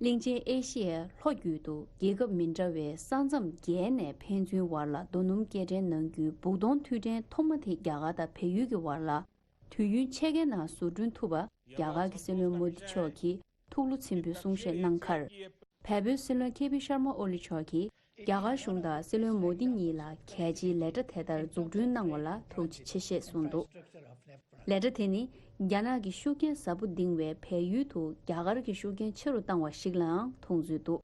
གླིང་ཆེན་ཨེ་ཤི་ཡའི་ལྷོ་རྒྱུད་དུ་རྒྱལ་ཁབ་མི་འདྲ་བའི་ས་མཚམས་བརྒལ་ནས་ཕན་ཚུན་བར་ལ་རྡོ་སྣུམ་སྐྱེལ་འདྲེན་གནང་རྒྱུའི་སྦུག་དོང་མཐུད་འབྲེལ་ཐོག་མ་དེ་རྒྱ་གར་དང་བལ་ཡུལ་གྱི་བར་ལ་དུས་ཡུན་ཕྱེད་ཀའི་ནང་བཟོ་སྐྲུན་ཐུབ་པ་རྒྱ་གར་གྱི་སྲིད་བློན་མོ་དི་མཆོག་གིས་ཐུགས་བློ་ཆེན་པོས་གསུང་བཤད་གནང་ཁར། བལ་པོའི་སྲིད་བློན་ཁེ་པི་ཤར་མ་ཨོ་ལི་མཆོག་གིས་རྒྱ་གར་གཞུང་དང་སྲིད་བློན་མོ་དི་གཉིས་ལ་གལ་ཆེའི་ལས་གྲྭ་དེ་ལྟར་འཛུགས་སྐྲུན་གནང་བ་ལ་ཐུགས་རྗེ་ཆེ་ཞེས་གསུངས་འདུག་ལས་གྲྭ་དེ་ནི་རྒྱ་ནག་གི་ཤུགས་རྐྱེན་ཟབ་པོ་འདིང་བའི་བལ་ཡུལ་དུ་རྒྱ་གར་གྱི་ཤུགས་རྐྱེན་ཆེ་རུ་བཏང་བ་ཞིག་ལའང་མཐོང་ཚུལ་འདུག་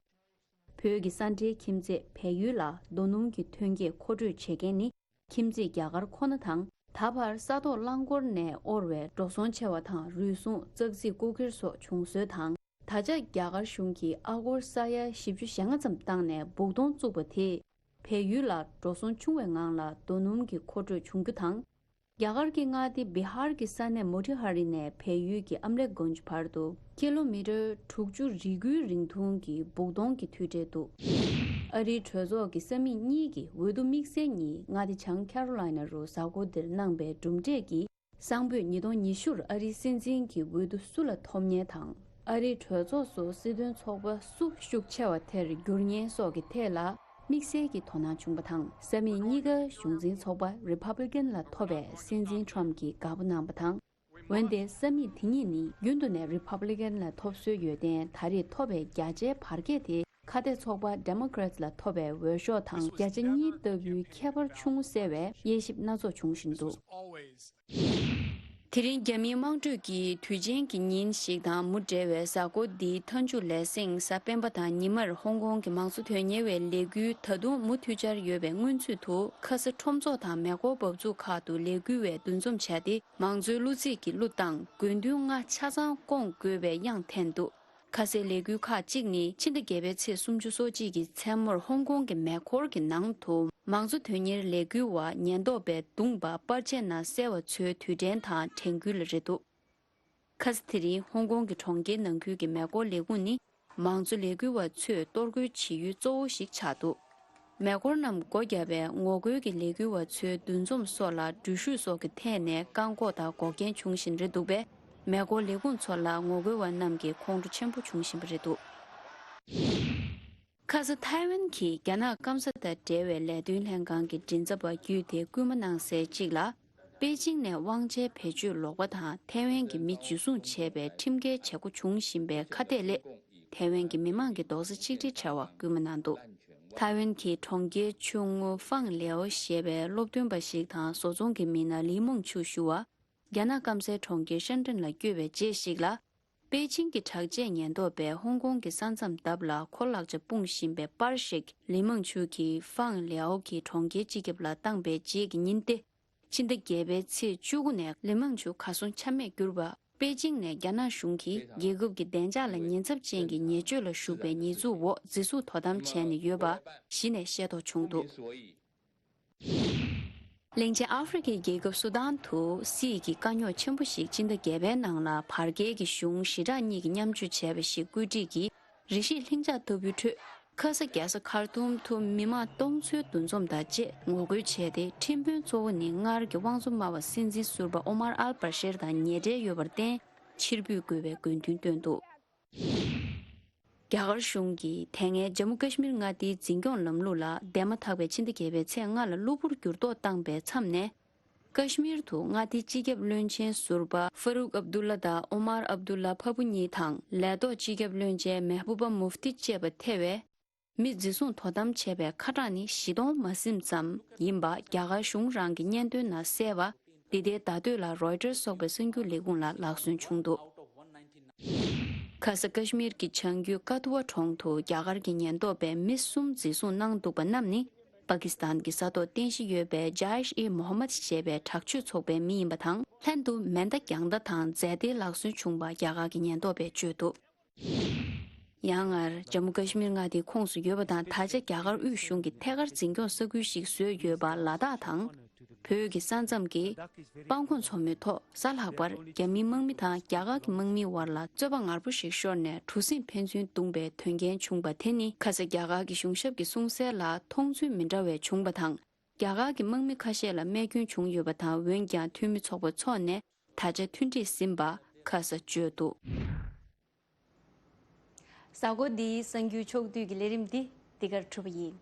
བོད་ཀྱི་ས་འབྲེལ་ཁྱིམ་མཚེས་བལ་ཡུལ་ལ་རྡོ་སྣུམ་གྱི་ཐོན་སྐྱེད་མཁོ་སྤྲོད་བྱེད་མཁན་ནི་ཁྱིམ་མཚེས་རྒྱ་གར་ཁོ་ན་དང་། ད་བར་ས་ཐོག་རླངས་འཁོར་ནས་དབོར་བའི་འགྲོ་སོང་ཆེ་བ་དང་རུལ་སུངས་ཙག་ཙིག་རྐུ་འཁྱེར་སོགས་བྱུང་སྲོལ་དང་། ད་ཆ་རྒྱ་གར་གཞུང་གིས་ཨ་སྒོར་ས་ཡ་བཞི་བཅུ་ཞེ་ལྔ་ཙམ་བཏང་ནས་སྦུག་དོང་བཙུགས་པ་དེས་བལ་ཡུལ་ལ་འགྲོ་སོང་ཆུང་བའི་ངང་ལ་རྡོ་སྣུམ་གྱི་མཁོ་སྤྲོད་བྱུང་རྒྱུ་དང་། རྒྱ་གར་གྱི་མངའ་སྡེ་བི་ཧར་གྱི་ས་གནས་མོ་ཊི་ཧ་རི་ནས་བལ་ཡུལ་གྱི་ཨམ་ལེག་གོན་ཇི་བར་དུ་ཀི་ལོ་མི་ཊར་དྲུག་ཅུ་རེ་དགུའི་རིང་ཐུང་གི་སྦུག་དོང་གི་མཐུད་འབྲེལ་འདུག་ཨ་རིའི་གྲོས་ཚོགས་ཀྱི་ས་མིག་གཉིས་ཀྱི་འོས་བསྡུ་དམིགས་བསལ་གཉིས་མངའ་སྡེ་བྱང་ཁ་རོ་ལའི་ན་རུ་གཟའ་འཁོར་འདིར་གནང་པའི་གྲུབ་འབྲས་ཀྱིས། གསང་ཕུད་ཉིས་སྟོང་ཉི་ཤུར་ཨ་རིའི་སྲིད་འཛིན་གྱི་འོས་བསྡུ་སུ་ལ་ཐོབ་མཁན་དང་། ཨ་རིའི་གྲོས་ཚོགས་སུ་སྲིད་དོན་ཚོགས་པ་སུ་ཤུགས་ཆེ་བ་དེར་འགྱུར་མཁན་སོགས་ཀྱི་ཐད་ལ་དམིགས་བསལ་གྱི་དོ་སྣང་བྱུང་བ་དང་། ས་མིག་གཉིས་ཀའི་གཞུང་འཛིན་ཚོགས་པ་རི་པབ་ལི་ཀན་ལ་ཐོབ་པའི་སྲིད་འཛིན་ཁྲོམ་གྱིས་དགའ་པོ་གནང་བ་དང་། འོན་ཏེ་ས་མིག་དེ་གཉིས་ནི་རྒྱུན་དུ་ནས་རི་པབ་ལི་ཀན་ལ་ཐོབ་སྲོལ་ཡོད་བརྟེན་ད་རེས་ཐོབ་པའི་བརྒྱ་ཆའི་བར་བརྒལ་དེ་ཁ་གཏད་ཚོགས་པ་ཌེ་མོ་ཀ་རེ་ཊི་ལ་ཐོབ་པའི་འོས་ཤོག་དང་བརྒྱ་ཆ་གཉིས་ལྟ་བུའི་ཁྱད་པར་ཆུང་གསལ་བའི་དབྱེ་ཞིབ་སྣ་ཚོགས་བྱུང་བཞིན་འདུག་དེ་རིང་རྒྱ་མིའི་དམངས་ཁྲོད་ཀྱི་དུས་ཆེན་གྱི་ཉིན་ཞིག་དང་མུ་འབྲེལ་བའི་གཟའ་འཁོར་འདིའི་མཐའ་མཇུག་ལས་ཟིང་གཟའ་སྤེན་པ་དང་ཉི་མར་ཧོང་ཀོང་གི་མང་གཙོ་དོན་གཉེར་བའི་ལས་འགུལ་ད་དུང་མུ་མཐུད་འཆར་ཡོད་པའི་སྔོན་ཚུད་དུ། ཁ་ས་ཁྲོམ་ཚོགས་དང་མེ་འཁོར་འབབ་ཚུགས་ཁག་ཏུ་ལས་འགུལ་བས་འདུ་འཛོམས་བྱས་ཏེ། མང་གཙོའི་གླུ་ཚིག་གི་གླུ་དང་དགོས་འདུན་ལྔ་ཆ་ཚང་སྐོང་དགོས་པའི་དབྱངས་འཐེན་འདུག་ཁ་སའི་ལས་འགུལ་ཁག་ཅིག་ནི་ཕྱི་ཟླ་བརྒྱད་པའི་ཚེས་སུམ་ཅུ་སོ་གཅིག་གི་མཚན་མོར་ཧོང་ཀོང་གི་མེ་འཁོར་གྱི་ནང་དུ་མང་གཙོ་དོན་གཉེར་ལས་འགུལ་བ་ཉེན་རྟོག་པས་བརྡུངས་པ་པར་ཆས་ནང་གསལ་བ་ཚོའི་དུས་དྲན་དང་དྲན་སྐུལ་ལ་རེད་འདུག་ཁ་ས་དེ་རིང་ཧོང་ཀོང་གི་གྲོང་ཁྱེར་ནང་ཁུལ་གྱི་མེ་འཁོར་ལས་ཁུངས་ནི་མང་གཙོ་ལས་འགུལ་བ་ཚོས་གཏོར་རྒོལ་བྱེད་ཡུལ་གཙོ་བོ་ཞིག་ཆགས་འདུག་མེ་འཁོར་རྣམས་སྒོ་བརྒྱབ་པས་ངོ་རྒོལ་གྱི་ལས་འགུལ་བ་ཚོའི་འདུ་འཛོམས་སོགས་ལ་འགྲུལ་བཞུད་སོགས་ཀྱི་ཐད་ནས་བཀག་འགོག་དང་འགོག་རྐྱེན་བྱུང་བཞིན་རེད་འདུག་པས། མེ་འཁོར་ལས་ཁུངས་ཚོ་ལ་ངོ་རྒོལ་བ་རྣམས་ཀྱིས་ཁོང་ཁྲོ་ཆེན་པོ་བྱུང་བཞིན་པ་རེད་འདུག་ཁ་ས་ཐའེ་ཝན་གྱིས་རྒྱ་ནག་སྐམ་ས་དང་འབྲེལ་བའི་ལས་དོན་ལྷན་ཁང་གི་མགྲིན་ཚབ་པ་བརྒྱུད་དེ་སྐུལ་མ་གནང་གསལ་གཅིག་ལ། པེ་ཅིང་ནས་དབང་ཆའི་བེད་སྤྱོད་ལོག་པ་དང་ཐའེ་ཝན་གྱི་མི་འཇུ་བཟུང་བྱས་པའི་ཁྲིམས་འགལ་བྱེད་སྒོ་བྱུང་བཞིན་པའི་ཁ་གཏད་སླད། ཐའེ་ཝན་གྱི་མི་མང་གི་རྡོག་རྩ་ཆིག་སྒྲིལ་བྱ་བར་སྐུལ་མ་གནང་འདུག་ཐའེ་ཝན་གྱི་གྲོང་ཁྱེར་ཆུང་ངུ་ཧྥང་ལེའོ་ཞེས་པའི་སློབ་སྟོན་པ་ཞིག་དང་བཟོ་ཚོང་གི་མི་སྣ་ལི་མང་ཆུ་ཞུ་བ། རྒྱ་ནག་སྐམ་སའི་གྲོང་ཁྱེར་ཤན་ཀྲེན་ལ་བསྐྱོད་པའི་རྗེས་ཤིག་ལ། པེ་ཅིང་གི་དྲག་ཆས་ཉེན་རྟོག་པས་ཧོང་ཀོང་གི་ས་མཚམས་འདབས་ལ་ཁོ་ལག་ཆ་སྤུངས་བཞིན་པའི་པར་ཞིག་ལི་མང་ཆུ་གིས་ཧྥང་ལེའོ་གི་གྲོང་ཁྱེར་སྤྱི་ཁྱབ་ལ་བཏང་པའི་རྗེས་ཀྱི་ཉིན་ཏེ། ཕྱི་ཟླ་བརྒྱད་པའི་ཚེས་བཅུ་དགུ་ནས་ལི་མང་ཆུ་གར་སོང་ཆ་མེད་གྱུར་པ། པེ་ཅིང་ནས་རྒྱ་ནག་གཞུང་གིས་རྒྱལ་ཁབ་ཀྱི་བདེ་འཇགས་ལ་ཉེན་ཚབས་ཅན་གྱི་ཉེས་སྤྱོད་ལ་ཞུགས་པའི་ཉེས་འཛུགས་འོག་འཛིན་བཟུང་དོ་དམ་བྱས་ནས་ཡོད་པ་གཞི་ནས་ཤེས་རྟོགས་བྱུང་འདུག་གླིང་ཆེན་ཨ་ཧྥེ་རི་ཁའི་རྒྱལ་ཁབ་སུ་དཱན་དུ་སྲིད་ཀྱི་དཀའ་རྙོག་ཆེན་པོ་ཞིག་སྤྱི་ཟླ་བརྒྱད་པའི་ནང་ལ་བར་བརྒལ་གྱི་གཞུང་ཞི་དྲག་གཉིས་ཀྱིས་མཉམ་ཞུགས་བྱས་པ་ཞིག་བཀོད་སྒྲིག་གིས་རེ་ཞིག་ལྷིང་འཇགས་ལྟ་བུའི་ཁྲོད། ཁ་ས་རྒྱལ་ས་ཁར་ཐུམ་དུ་མི་མང་སྟོང་ཚོའི་འདུ་འཛོམས་དང་བཅས་ངོ་རྒོལ་བྱས་ཏེ། ཁྲིམས་དཔོན་གཙོ་བོ་ནི་སྔར་གྱི་དབང་བཙོང་སྨྲ་བ་སྲིད་འཛིན་ཟུར་པ་ཨོ་མར་ཨལ་བྷ་ཤེར་དང་ཉེ་འབྲེལ་ཡོད་པར་བརྟེན་ཕྱིར་འབུད་དགོས་པའི་དགོས་འདུན་བཏོན་འདུག་རྒྱ་གར་གཞུང་གིས་དེ་སྔའི་ཇམ་མུ་ཀ་ཤི་མིར་མངའ་སྡེའི་འཛིན་སྐྱོང་ལམ་ལུགས་ལ་འདས་མ་ཐག་པའི་ཕྱི་ཟླ་བརྒྱད་པའི་ཚེས་ལྔ་ལ་གློ་བུར་འགྱུར་ལྡོག་བཏང་པའི་མཚམས་ནས། ཀ་ཤི་མིར་དུ་མངའ་སྡེའི་སྤྱི་ཁྱབ་བློན་ཆེན་ཟུར་པ་ཧྥ་རུག་ཨབ་དུ་ལ་དང་ཨོ་མར་ཨབ་དུ་ལ་ཕ་བུ་གཉིས་དང་ལས་ཐོག་སྤྱི་ཁྱབ་བློན་ཆེན་མེ་བྷུ་བ་མུབ་ཏི་བཅས་པ་ཐེ་བའི་ མི་འཛིན་བཟུང་དོ་དམ་བྱས་པའི་ཁ་གྲངས་ནི་བཞི་སྟོང་མ་ཟིན་ཙམ་ཡིན་པ་རྒྱ་གར་གཞུང་རང་གི་སྙན་ཐོའི་ནང་གསལ་བ་འདི་ལྟའི་བརྡ་སྤྲོད་ལ་རོའི་ཊར་སོགས་པའི་གསར་འགྱུར་ལས་ཁུངས་ལ་ལག་སོན་བྱུང་འདུག། ཁ་ས་ཀ་ཤི་མིར་གྱི་བྱང་རྒྱུད་ཀ་ཐུ་བ་གྲོང་དུ་རྒྱ་གར་གྱི་ཉེན་རྟོག་པས་མི་གསུམ་འཛིན་བཟུང་གནང་འདུག་པ་རྣམས་ནི་པ་ཀི་སི་ཐན་གྱི་ས་ཐོག་རྟེན་གཞི་ཡོད་པའི་ཇཱ་ཨིཤ་ཨི་མོ་ཧམ་མད་ཞེས་པའི་དྲག་སྤྱོད་ཚོགས་པའི་མི་ཡིན་པ་དང་། ལྷན་དུ་མེ་མདའ་རྒྱང་མདའ་དང་རྫས་མདེལ་ལག་སོན་བྱུང་བ་རྒྱ་གར་གྱི་ཉེན་རྟོག་པས་བརྗོད་འདུག། ཡང་སྔར་ཇམ་མུ་ཀ་ཤི་མིར་མངའ་སྡེའི་ཁོངས་སུ་ཡོད་པ་དང་། ད་ཆ་རྒྱ་གར་དབུས་གཞུང་གིས་ཐད་ཀར་འཛིན་སྐྱོང་ས་ཁུལ་ཞིག་བཟོས་ཡོད་པ་ལ་དྭགས་དང་། བོད་ཀྱི་ས་མཚམས་ཀྱི་སྤང་གོང་མཚོ་མོའི་ཐོག་གཟའ་ལྷག་པར་རྒྱ་མིའི་དམག་མི་དང་རྒྱ་གར་གྱི་དམག་མིའི་བར་ལ་རྩོད་པ་ངར་པོ་ཞིག་ཤོར་ནས་གྲུ་གཟིངས་ཕན་ཚུན་བརྡུངས་པའི་དོན་རྐྱེན་བྱུང་བ་དེ་ནི། ཁ་ས་རྒྱ་གར་གྱི་གཞུང་ཞབས་ཀྱི་གསུང་གསལ་ལ་མཐོང་ཚུལ་མི་འདྲ་བའི་བྱུང་བ་དང་། རྒྱ་གར་གྱི་དམག་མི་ཁ་ཤས་ལ་རྨས་སྐྱོན་བྱུང་ཡོད་པ་དང་། འོན་ཀྱང་འཐུས་མི་ཚོགས་པ་འཚོགས་ནས་ད་ཆ་མཐུན་སྒྲིལ་ཟིན་པ་ཁ་ས་བརྗོད་འདུག། གཟའ་འཁོར་འདིའི་གསར་འགྱུར་ཕྱོགས་བསྡུས་ཀྱི་ལས་རིམ་འདི་འདི་གར་གྲུབ་པ་ཡིན།